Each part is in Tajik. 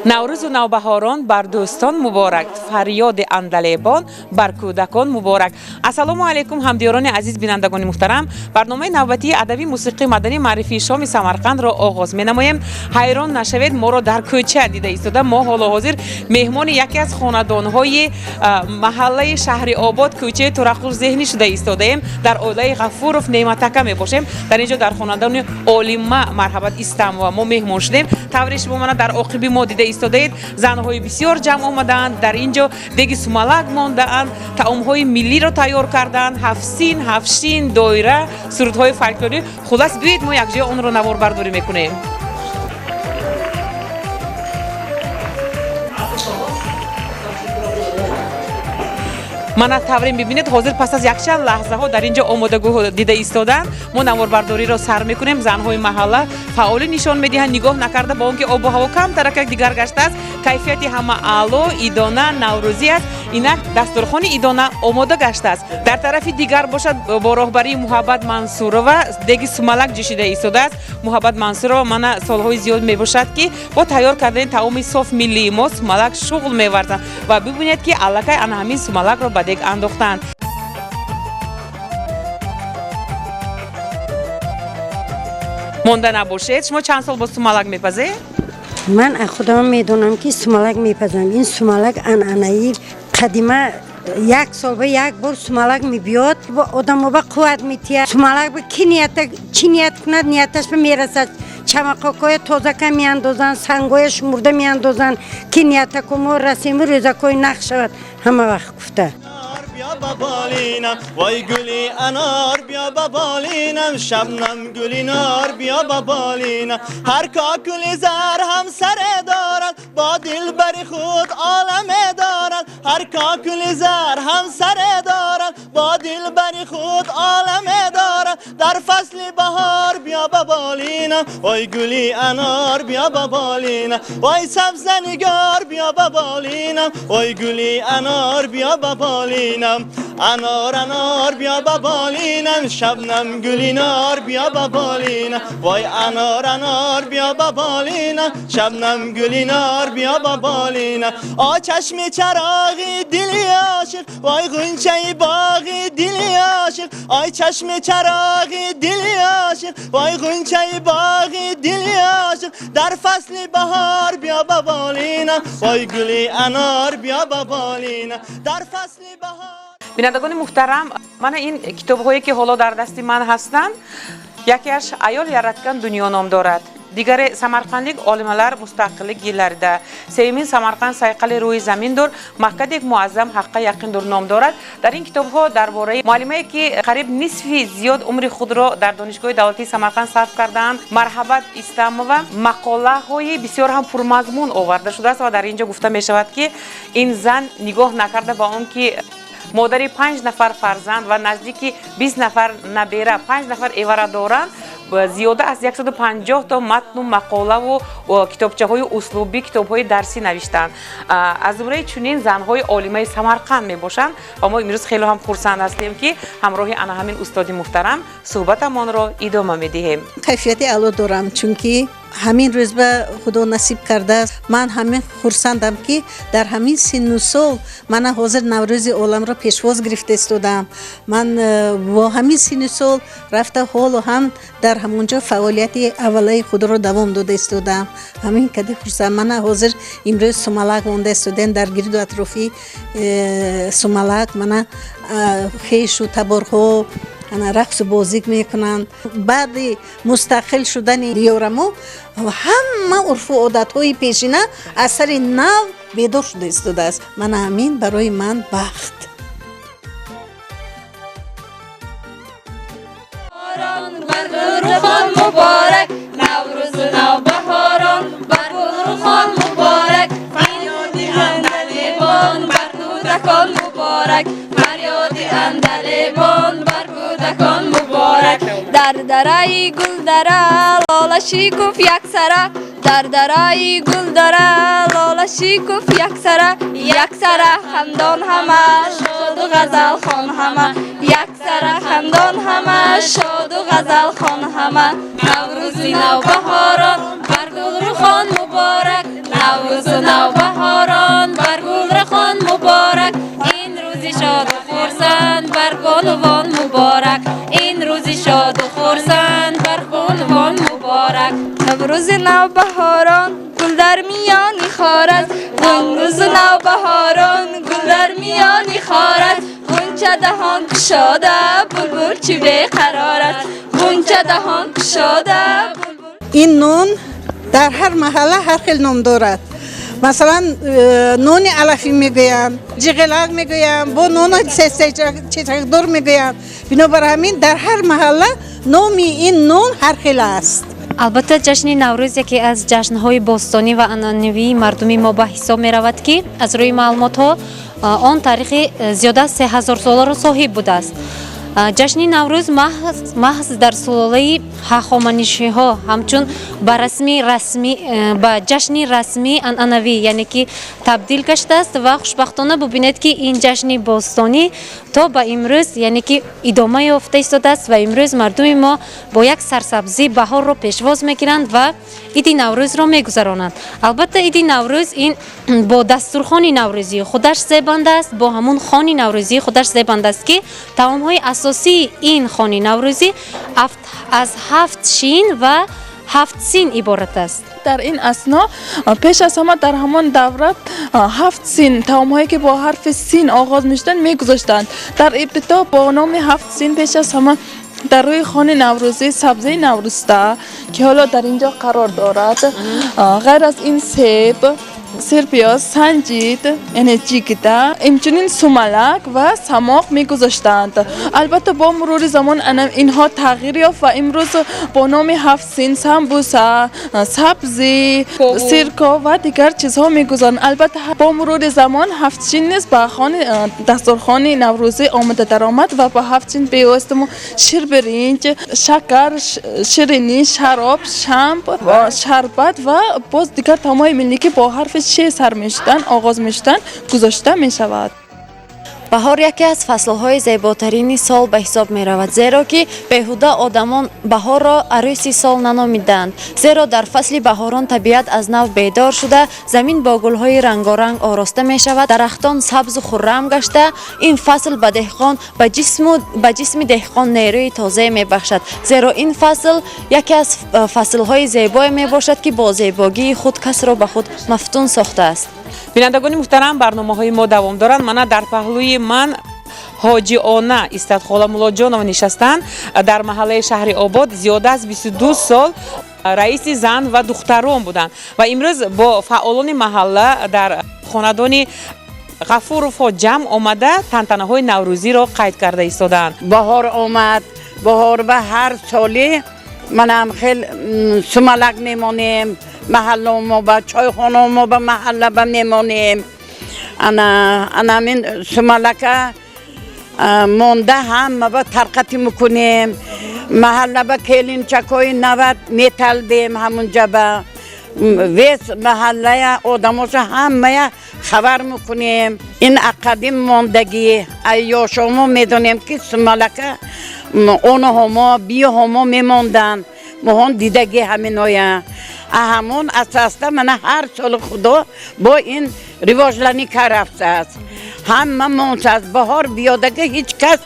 Наврӯзу навбаҳорон бар дӯстон муборак, фарёди андалебон бар кӯдакон муборак. Ассалому алайкум, ҳамдиёрони азиз, бинандагони муҳтарам. Барномаи навбатии адабӣ, мусиқӣ, маданӣ, маърифии шоми Самарқандро оғоз менамоем. Ҳайрон нашавед, моро дар кӯча дида истода. Мо ҳоло ҳозир меҳмони яке аз хонадонҳои маҳаллаи шаҳри Обод, кӯчаи Турақул зеҳнӣ шуда истодаем. Дар оилаи Ғафуров Неъматака мебошем. Дар ин ҷо дар хонадони олима Марҳабат Истамова мо меҳмон шудем. Тавре шумо мана дар оқиби мо дида истодаед, занҳои бисёр ҷамъ омадаанд. Дар ин ҷо деги сумалак мондаанд, таомҳои миллиро тайёр кардаанд: ҳафсин, ҳафшин, доира, сурудҳои фольклорӣ. Хулас, биёед, мо якҷоя онро наворбардорӣ мекунем. Мана тавре мебинед, ҳозир пас аз якчанд лаҳзаҳо дар ин ҷо омодагӯ дида истодаанд. Мо наворбардориро сар мекунем. Занҳои маҳалла фаъолӣ нишон медиҳанд, нигоҳ накарда ба он ки обу ҳаво камтаракак дигар гаштааст, кайфияти ҳама аъло, идона, наврӯзӣ аст. Инак дастурхони идона омода гаштааст. Дар тарафи дигар бошад, бо роҳбарии Муҳаббат Мансурова деги сумалак ҷӯшида истодааст. Муҳаббат Мансурова мана солҳои зиёд мебошад, ки бо тайёр кардани таоми соф миллии мо сумалак шуғл меварзанд, ва бибинед, ки аллакай ана ҳамин сумалакро ба дег андохтанд. Монда набошед, шумо чанд сол боз сумалак мепазед? Ман аз худам медонам, ки сумалак мепазам. Ин сумалак анъанаи қадима, як сол ба як бор сумалак мебиёд, одамо ба қувват метиҳад. Сумалак ба ки нията, чӣ ният кунад, нияташ ба мерасад. Чамақокҳоя тозака меандозанд, сангоя шумурда меандозанд, ки ниятако мо расему рӯзакҳои нақ шавад, ҳама вақт гуфта. Бیا ба بالینم، وای گلی انار بیا به بالینم، شبنم گلی نار بیا به بالینم. هر کاکل زر هم سر دارد، با دل بر خود عالم دارد. هر کاکل زر هم سر دارد، با دل بر خود عالم دارد. در فصل بهار بیا به بالینم، وای گلی انار بیا به بالینم، وای سبز نگار بیا به بالینم، وای گلی انار بیا به بالینم. انار انار بیا به بالینم، شبنم گلی نار بیا به بالینم، وای انار انار بیا به بالینم، شبنم گلی نار بیا به بالینم. آ چشم چراغی دلی عاشق، وای غنچه باغی دلی عاشق، آی چشم چراغی دلی عاشق، وای غنچه باغی دلی عاشق. در فصل بهار بیا به بالینم، وای گلی انار بیا به بالینم، در فصل بهار. Бинандагони муҳтарам, мана ин китобҳое, ки ҳоло дар дасти ман ҳастанд, якеаш «Ayol yaratgan dunyo» ном дорад, дигаре «Samarqandlik olimalar mustaqillik yillarida», сеюмин «Samarqand sayqali рӯи заминдур, Makkadek muazzam haqqa yaqindur» ном дорад. Дар ин китобҳо дар бораи муаллимае, ки қариб нисфи зиёд умри худро дар Донишгоҳи давлатии Самарқанд сарф кардаанд, Марҳабат Истамова, мақолаҳои бисёр ҳам пурмазмун оварда шудааст. Ва дар ин ҷо гуфта мешавад, ки ин зан нигоҳ накарда ба он ки модари панҷ нафар фарзанд ва наздики 20 нафар набера, панҷ нафар эвара доранд, зиёда аз 150 то матну мақолаву китобчаҳои услубӣ, китобҳои дарсӣ навиштанд. Аз зумраи чунин занҳои олимаи Самарқанд мебошанд, ва мо имрӯз хеле ҳам хурсанд ҳастем, ки ҳамроҳи ана ҳамин устоди муҳтарам суҳбатамонро идома медиҳем. Кайфияти аъло дорам, чунки ҳамин рӯз ба Худо насиб кардааст. Ман ҳамин хурсандам, ки дар ҳамин синну сол мана ҳозир Наврӯзи оламро пешвоз гирифта истодаам. Ман бо ҳамин синну сол рафта, ҳоло ҳам дар ҳамон ҷо фаъолияти аввалаи худро давом дода истодаам. Ҳамин кади хурсанд. Мана ҳозир имрӯз сумалак монда истодем. Дар гирду атрофи сумалак мана хешу таборҳо ана рақсу бозӣ мекунанд. Баъди мустақил шудани диёрамо ҳама урфу одатҳои пешина аз сари нав бедор шуда истодааст. Мана ҳамин барои ман бахт. Бар муборак, Наврӯзу навбаҳорон бар гулрухон муборак, фарёди андалебон бар кӯдакон муборак, фарёди андалебон бар кӯдакон муборак. Дар дараи Гулдара лола шикуфт яксара, дар дараи Гулдара лола шикуфт яксара, яксара хандон ҳама, шоду ғазалхон ҳама, яксара хандон ҳама, шоду ғазалхон ҳама. Наврӯзи навбаҳорон бар гулрухон муборак. муборак, Наврӯзу навбаҳорон бар гулрахон муборак. Ин рӯзи шоду хурсанд бар бонувон муборак. Ин рӯзи шоду хурсанд бар бонувон муборак. Наврӯзи навбаҳорон гул дар миёни хор аст. Наврӯзу навбаҳорон гул дар миёни хор аст. Ғунча даҳон кушода булбул чӣ беқарор аст. Ғунча даҳон кушода булбул. Ин нон дар ҳар маҳалла ҳар хел ном дорад. Масалан, нони алафӣ мегӯянд, ҷиғилак мегӯянд, бо нони чечакдор мегӯянд. Бинобар ҳамин дар ҳар маҳалла номи ин нон ҳар хел аст. Албатта, ҷашни Наврӯз яке аз ҷашнҳои бостонӣ ва анъанавии мардуми мо ба ҳисоб меравад, ки аз рӯи маълумотҳо он таърихи зиёда аз 3000 соларо соҳиб будааст. Ҷашни Наврӯз маҳз дар сулолаи ҳахоманишиҳо ҳамчун ба расми расмӣ ба ҷашни расмии анъанавӣ, яъне ки табдил гаштааст. Ва хушбахтона бубинед, ки ин ҷашни бостонӣ то ба имрӯз, яъне ки идома ёфта истодааст ва имрӯз мардуми мо бо як сарсабзӣ баҳорро пешвоз мегиранд ва иди Наврӯзро мегузаронанд. Албатта, иди Наврӯз ин бо дастурхони наврӯзии худаш зебанда аст, бо ҳамун хони наврӯзии худаш зебанда аст, ки таомҳои асосии ин хони наврӯзӣ аз ҳафт шин ва ҳафт син иборат аст. Дар ин асно пеш аз ҳама дар ҳамон давра ҳафт син, таомҳое ки бо ҳарфи син оғоз мешуданд, мегузоштанд. Дар ибтидо бо номи ҳафт син пеш аз ҳама дар рӯи хони наврӯзӣ сабзаи наврӯста, ки ҳоло дар ин ҷо қарор дорад, ғайр аз ин себ, сирпиёз, санҷид, яъне ҷигда, инчунин сумалак ва самоқ мегузоштанд. Албатта, бо мурури замон инҳо тағйир ёфт ва имрӯз бо номи ҳафт син самбуса, сабзӣ, сирко ва дигар чизҳо мегузоранд. Албатта, бо мурури замон ҳафт шин низ ба хони дастурхони наврӯзӣ омада даромад ва ба ҳафт шин бевосита ширбиринҷ, шакар, ширинӣ, шароб, шамб, шарбат ва боз дигар таомҳои миллӣ, ки бо ҳарфи ше сар мешуданд, оғоз мешуданд, гузошта мешавад. Баҳор яке аз фаслҳои зеботарини сол ба ҳисоб меравад, зеро ки беҳуда одамон баҳорро арӯси сол наномидаанд. Зеро дар фасли баҳорон табиат аз нав бедор шуда, замин бо гулҳои рангоранг ороста мешавад, дарахтон сабзу хуррам гашта, ин фасл ба деҳқон ба ҷисми деҳқон нерӯи тозае мебахшад. Зеро ин фасл яке аз фаслҳои зебое мебошад, ки бо зебогии худ касро ба худ мафтун сохтааст. Бинандагони муҳтарам, барномаҳои мо давом доранд. Мана дар паҳлӯи ман Ҳоҷиона Истадхола Муллоҷонова нишастанд. Дар маҳаллаи шаҳри Обод зиёда аз 22 сол раиси зан ва духтарон буданд ва имрӯз бо фаъолони маҳалла дар хонадони Ғафуровҳо ҷамъ омада, тантанаҳои наврӯзиро қайд карда истодаанд. Баҳор омад. Баҳор ба ҳар солӣ манам хел сумалак мемонем маҳалламо ба чойхонамо ба маҳалла ба мемонем. Ана анамин сумалака монда ҳама ба тарқатӣ мекунем. Маҳалла ба келинчакҳои навад металбем. Ҳамунҷа ба вес маҳаллая одамоша ҳамая хабар мекунем. Ин ақадим мондагӣ ёшомо медонем, ки сумалака онаҳомо, биёҳомо мемонданд. Моҳон дидагӣ ҳаминоя. Ҳамон асоста мана ҳар соли худо бо ин ривоҷланӣ карафтааст, ҳама монсааст. Баҳор биёдага ҳеҷ кас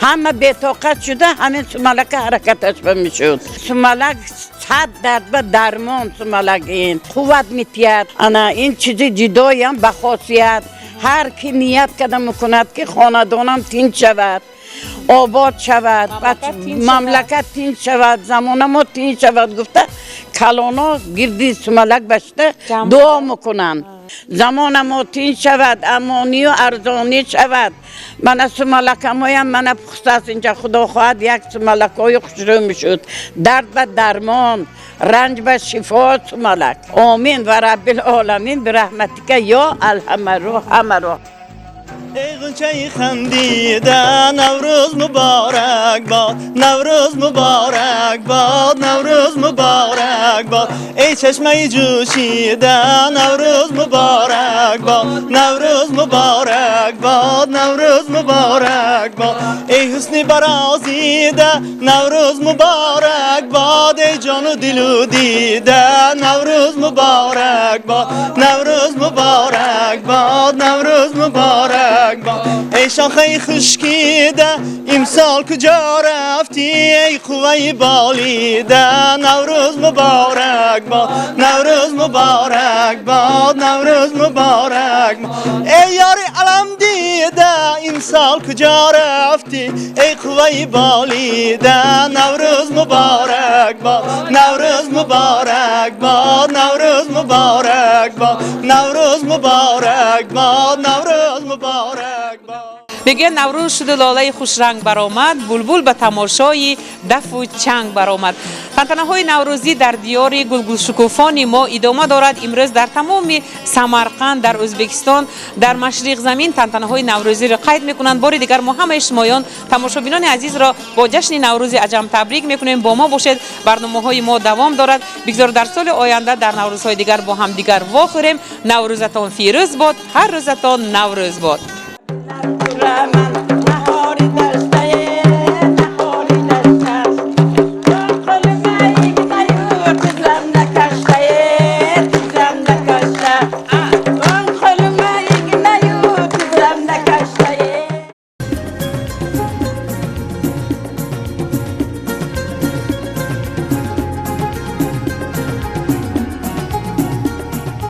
ҳама бетоқат шуда, ҳамин сумалака ҳаракаташ ба мешуд. Сумалак сад дард ба дармон. Сумалак ин қувват метиҳад. Ана ин чизи ҷидоям ба хосият. Ҳар ки ният карда мекунад, ки хонадонам тинч шавад, обод шавад, мамлакат тинч шавад, замона мо тинч шавад гуфта, калоно гирди сумалак башта дуо мекунанд. Замона мо тинч шавад, амонию арзонӣ шавад. Мана сумалакамоям мана пухтааст инҷа. Худо хоҳад, як сумалакҳои хушрӯ мешуд. Дард ба дармон, ранҷ ба шифо сумалак. Омин ва раббил оламин бираҳматика ё арҳамарро ҳамаро. Эй ғунчаи хандида, Наврӯз муборак бод, Наврӯз муборак бод, Наврӯз муборак бод. Эй чашмаи ҷӯшида, Наврӯз муборак бод, Наврӯз муборак бод, Наврӯз муборак бод. Эй ҳусни барозида, Наврӯз муборак бод, эй ҷон. Ҷону дилу дида, Наврӯз муборак бод, Наврӯз муборак бод, Наврӯз муборак бод. Эй шохаи хушкида, имсол куҷо рафтӣ? Эй қувваи болида, Наврӯз муборак бод, Наврӯз муборак бод, Наврӯз муборак бод. Эй ёри алам дида, имсол куҷо рафтӣ? Эй қувваи болида, Наврӯз муборак бод, Наврӯз муборак бод, Наврӯз муборак бод, Наврӯз муборак бод, Наврӯз муборак бод. Мегӯянд, Наврӯз шуду лолаи хушранг баромад, булбул ба тамошои дафу чанг баромад. Тантанаҳои наврӯзӣ дар диёри гулгулшукуфони мо идома дорад. Имрӯз дар тамоми Самарқанд, дар Ӯзбекистон, дар Машриқзамин тантанаҳои наврӯзиро қайд мекунанд. Бори дигар мо ҳамаи шумоён, тамошобинони азизро, бо ҷашни Наврӯзи аҷам табрик мекунем. Бо мо бошед, барномаҳои мо давом дорад. Бигзор дар соли оянда дар наврӯзҳои дигар бо ҳамдигар вохӯрем. Наврӯзатон фирӯз бод, ҳар рӯзатон Наврӯз бод. من.